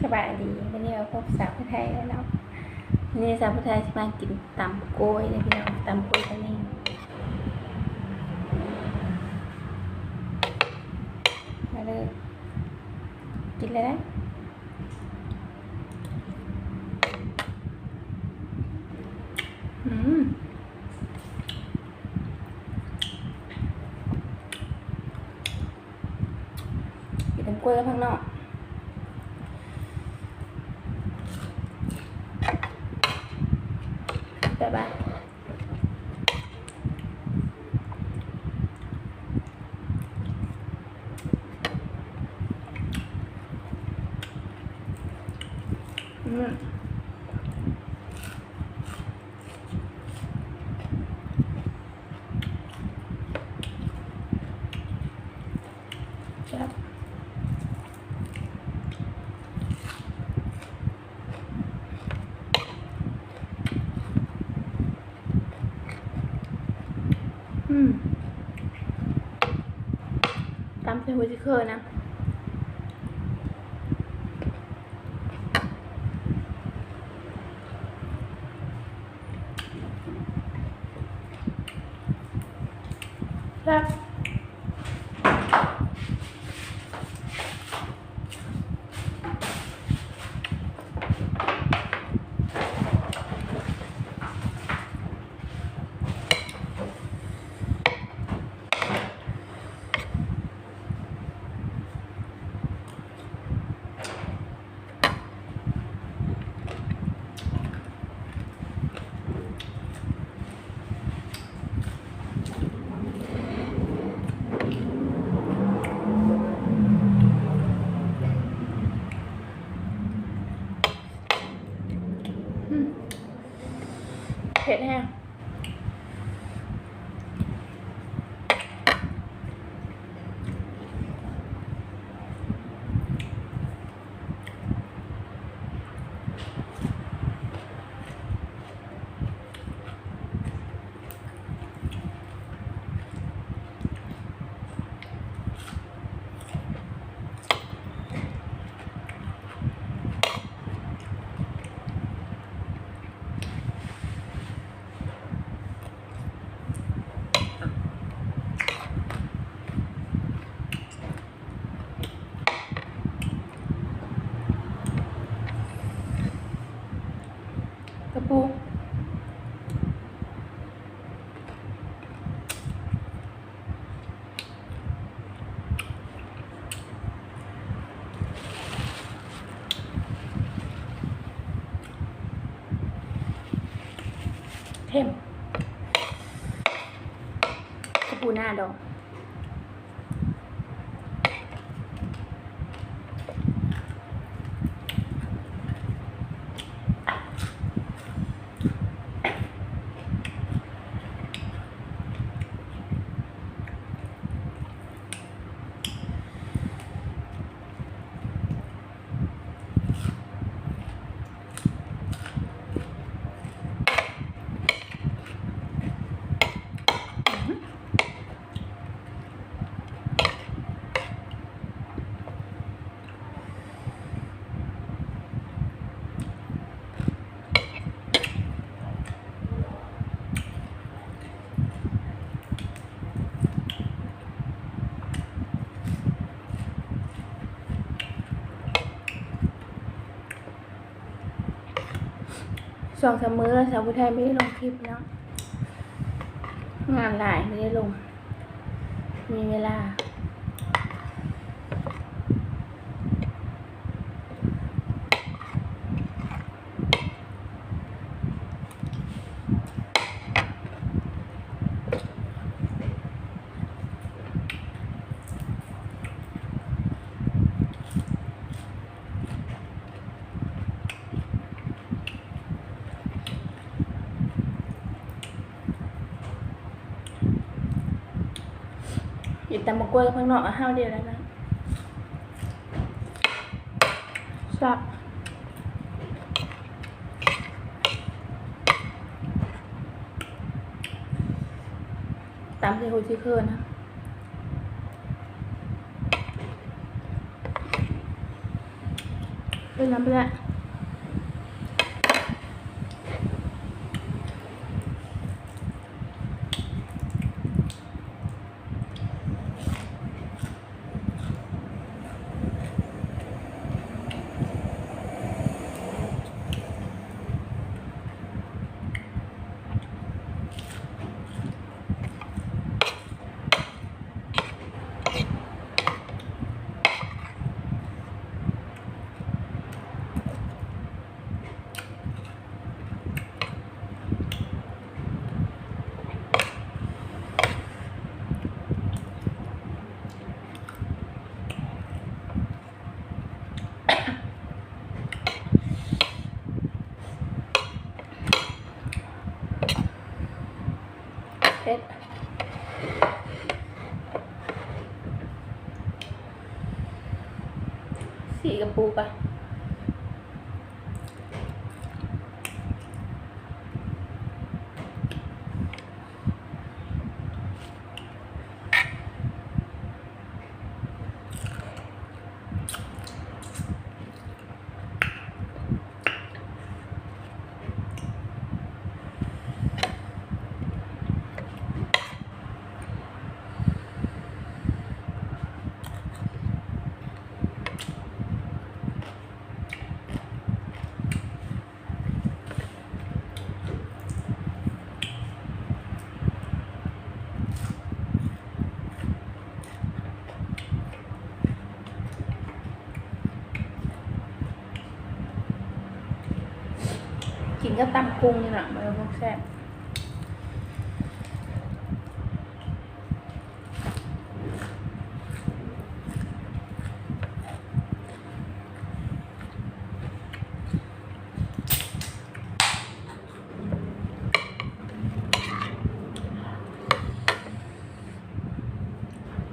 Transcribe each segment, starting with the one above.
ສະບາຍດີ ມື້ນີ້ມາພົບສາວຜູ້ໄທແລ້ວເນາະ. ມື້ນີ້ສາວຜູ້ໄທຊິມາກິນຕຳໂກ້ຍເດ້ພີ່ນ້ອງ ຕຳໂກ້ຍກະນີ້ ມາເດີ ກິນເລີຍເດີ. ອືມ ກິນຕຳກ້ວຍກັບຜັກເນາະ ແຊບຫຼາຍ. ອືມ ແຊບ. ອືມ ຕຳໃສ່ຫົວຊິເຄີນະ ແຊບ. ອືມ ເຜັດແຮງ. ກະປຸງ ເຄັມ ກະປູນາດອງ. ສອງສາມມື້ແລ້ວ ສາວຜູ້ໄທບໍ່ໄດ້ລົງຄລິບເນາະ ງານຫຼາຍ ບໍ່ໄດ້ລົງ ມີເວລາ. ກິນຕຳໝາກກ້ວຍກັບຜັກເນາະ ເອົາເຮົາດຽວນັ້ນນະ ແຊບ. ຕຳໃສ່ຫົວຊິເຄີນນະ. ເອີ ນ້ຳເບື່ອ. ເຜັດ ສີກະປູກະ. ກິນກັບຕຳກຸ້ງນີ້ນະ ມັນແຊບ.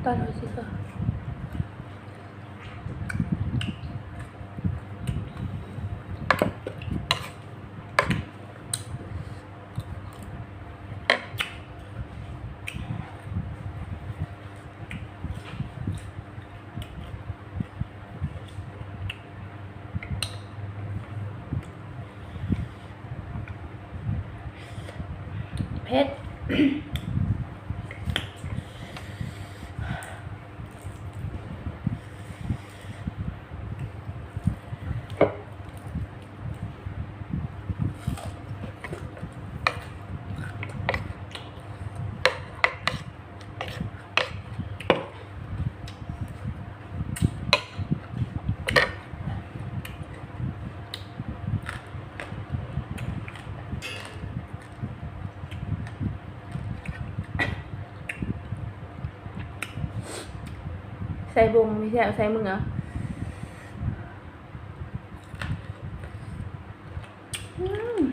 ຕອນເຮົາຊິເຂົ້າ ເຜັດ. ໃສ່ບົງ ມີແຊວໃສ່ມືເອົາ. ອືມ.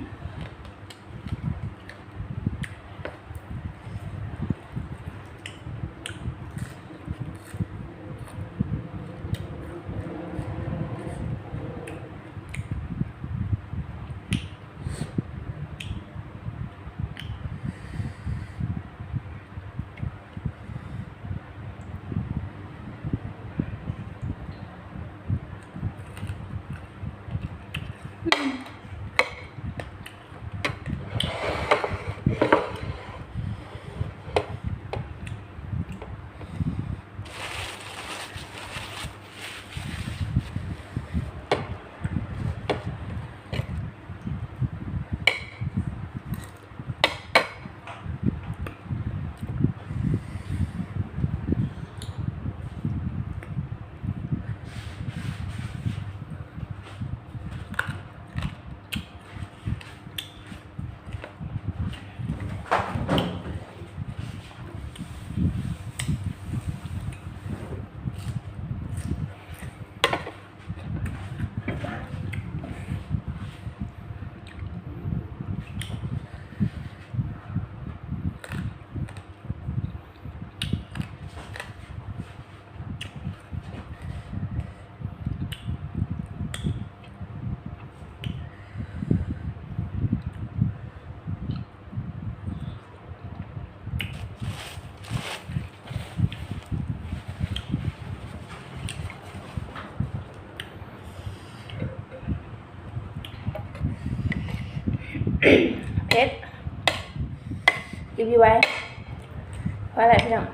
ເຜັດ ອີກໄວໆ ພໍແລ້ວພີ່ນ້ອງ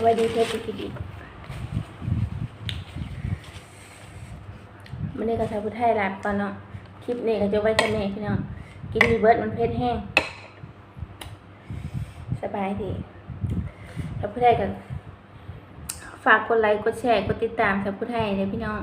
ໄວ້ດີເຜັດໄປກິນອີກ. ມື້ນີ້ກໍໃສ່ຜູ້ໄທລາບກ່ອນເນາະ ຄລິບນີ້ກໍຈົບໄວ້ສ່ຳນີ້ພີ່ນ້ອງ ກິນບໍ່ເບິດ ມັນເຜັດແຮງ. ສະບາຍດີ ຖ້າຜູ້ໃດກໍຝາກກົດໄລ ກົດແຊ ກົດຕິດຕາມ ຖ້າຜູ້ໃດເດີພີ່ນ້ອງ